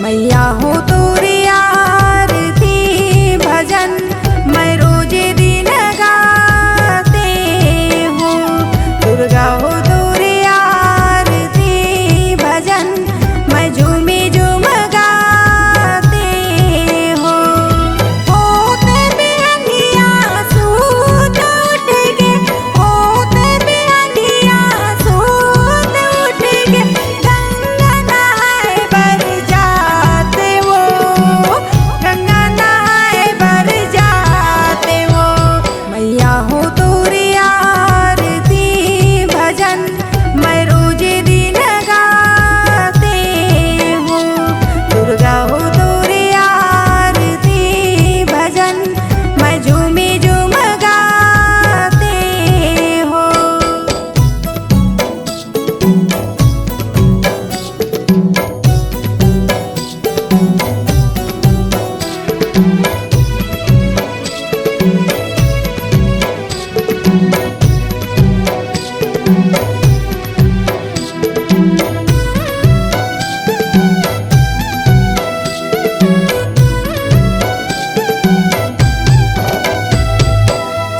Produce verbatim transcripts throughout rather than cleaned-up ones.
मैया हो तोरे आरती भजन, मैं रोजे दिन गाते हो। दुर्गा हो तोरे आरती भजन, मैं झूमी झूम गाते हो। होते बिहनिया सूत उठ के, होते बिहनिया सूत उठ के, गंगा नहाए बर जाते वो, गंगा नहाए बर जाते वो। मैया हो तोरे आरती भजन, मैं रोजे दिन गाते हो। दुर्गा हो तोरे आरती भजन, मैं झूमी झूम गाते हो।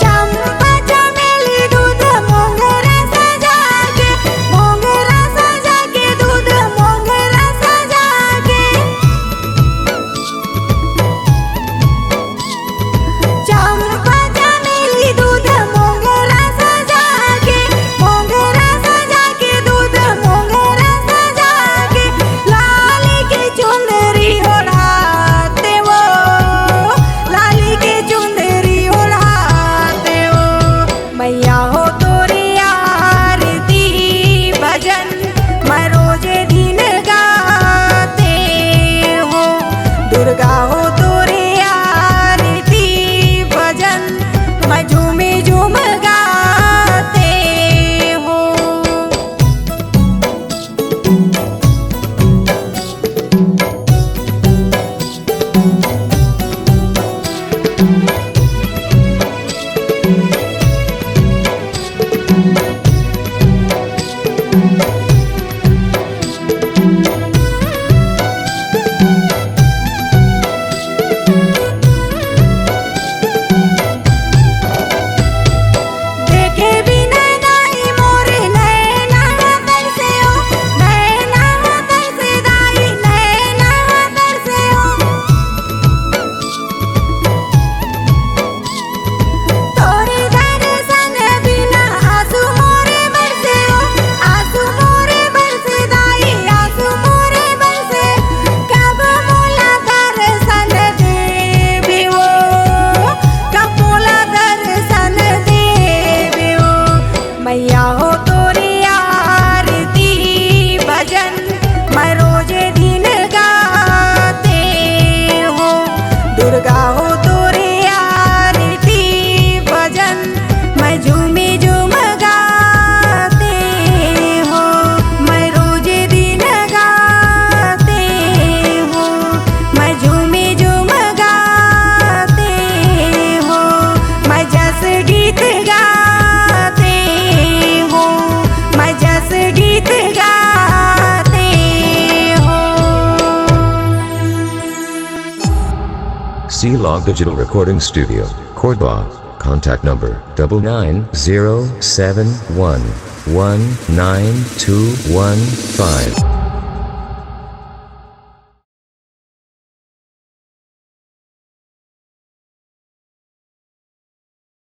चंपा चमेली दूध मोंगरा सजा के, मोंगरा सजा के, दूध मोंगरा सजा के। चंपा चमेली दूध मोंगरा सजा के, मोंगरा सजा के, दूध मोंगरा सजा के, लाली के चुंदरी ओढ़ाते वो, लाली के चुंदरी ओढ़ाते वो। मैया हो तोरे आरती भजन, मैं रोजे दिन गाते हो। दुर्गा हो तोरे आरती भजन, मैं झूमी झूम गाते हो। देखे बिना दाई मोर नैना तरसे ओ, नैना तरसे दाई, नैना तरसे ओ। तोरे दर्शन बिना आंसू मोरे बरसे ओ, आंसू मोरे बरसे दाई, आंसू मोरे बरसे। कब मोला दर्शन देबे ओ, कब मोला दर्शन देबे ओ। मैया हो तोरे आरती भजन, मैं रोजे दिन गाते हो। दुर्गा हो तोरे आरती भजन, मैं झूमी झूम गाते हो। मैं रोजे दिन गाते हो, मैं झूमी झूम गाते हो। मैं जस गीत गाते हो, मैं जस गीत गाते हो। C Log Digital Recording Studio, Cordoba. Contact number double nine zero seven one one nine two one five.